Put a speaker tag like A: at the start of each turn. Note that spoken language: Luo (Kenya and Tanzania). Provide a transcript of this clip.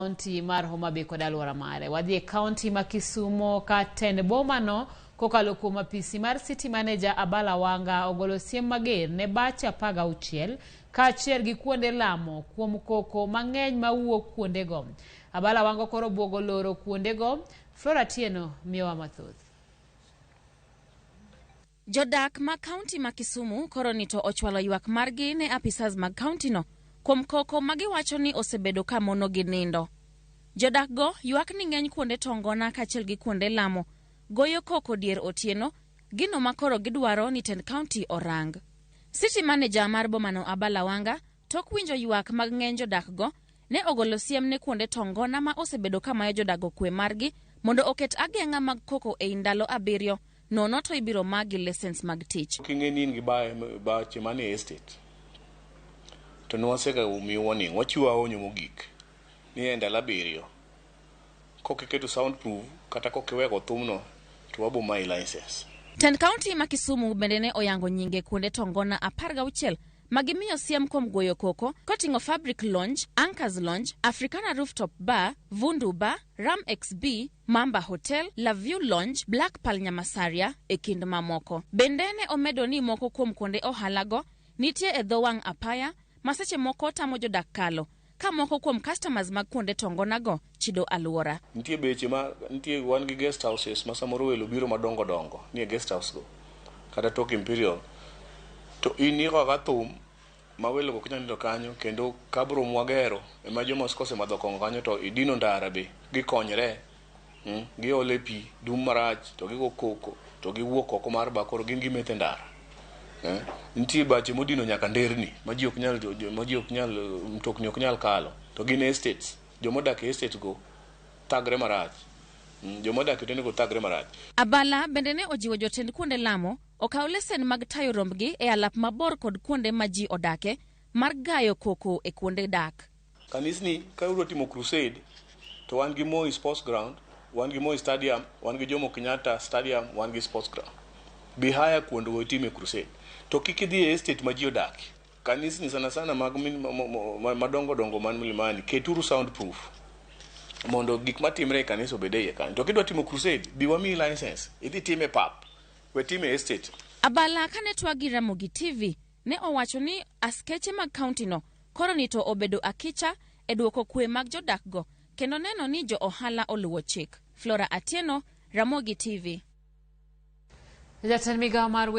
A: Kaunti mar Homa Bay kod alwora mare. Wadhi e kaunti ma Kisumo ka tend bomano kokalo kuom apisi mar City Manager Abala Wanga ogolo siem mager ne bache 16 kaachiel gi kuonde lamo kuom koko mang'eny mawuok kuondego. Abala Wanga koro buogo loro kuondego. Flora Atieno miyowa mathoth.
B: Jodak ma kaunti ma Kisumu koro ni to ochwalo ywak margi ne apisas mag kauntino kuom koko ma giwacho ni osebedo ka monogi nindo. Jodak go ywak ni ng'eny kuonde tongona kaachiel gi kuonde lamo goyo koko dier otieno, gino ma koro gidwaro ni tend kaunti orang. City Manager mar bomano Abala Wanga tok winjo ywak mag ng'eny jodak go ne ogolo siem ne kuonde tongona ma osebedo ka mayo jodak go kwe margi mondo oket ageng'a mag koko ei ndalo 7, nono to ibiro magi lesens mag tich.
C: King'e ni in gi bache manie estate to ne wasega miyo warning, wachiwo aonyo mogik ni e ndalo 7 kok iketo sound proof kata kok iwego thumno to wabo mayi license.
B: Tend kaunti ma Kisumu bende ne oyango nyinge kuonde tongona 16 ma gimiyo siem kuom goyo koko koting'o Fabric Lounge, Anchors Lounge, Africana Rooftop Bar, Vundu Bar, Ram XB, Mamba Hotel, La View Lounge, Black Pearl Nyamasaria e kind mamoko. Bende ne omedo ni moko kuom kuonde ohalago nitie e dho wang' apaya ma seche moko tamo jodak kalo, ka moko kuom customers mag kuonde tongonago chido alwora.
C: Nitie beche ma nitie, wan gi guest houses ma samoro welo biro madongo dongo nie guest house go kata tok Imperial to in irwako thum ma welo go ok nyal nindo kanyo, kendo kabro mwagero ema joma kosemadho kong'o kanyo to idino ndara be gikonyre, giole pi dum marach to gigo koko to giwuok oko mar bar, koro gin gimetho e ndara. Nitie bache modino nyaka nderni ma ji ok nyal, ma ji ok nyal, mtokni ok nyal kalo to gin estates. Jomodak e estate go thagre marach, jomodak e otende go thagre marach.
B: Abala bende ne ojiwo jotend kuonde lamo okaw lesen mag tayo rombgi e alap mabor kod kuonde ma ji odake mar gayo koko e kuonde dak.
C: Kanisni ka udwa timo crusade to wan gi Moi Sports Ground, wan gi Moi Stadium, wan gi Jomo Kenyatta Stadium, wan gi Sports Ground. Bi haya kuondego itime crusade. To kik idhi e estate ma ji odake. Kanisni sana sana mag madongo dongo man Mlimani, keturu sound proof mondo gik matimre e kanisa obed e iye kanyo. To kidwa timo crusade, bi wamiyi license, idhi time pap, we time e estate.
B: Abala kane twak gi Ramogi TV ne owacho ni askeche mag kauntino koro ni to obedo akicha e duoko kwe mag jodak go kendo neno ni jo ohala oluwo chik. Flora Atieno, Ramogi TV.
A: Jatend migao mar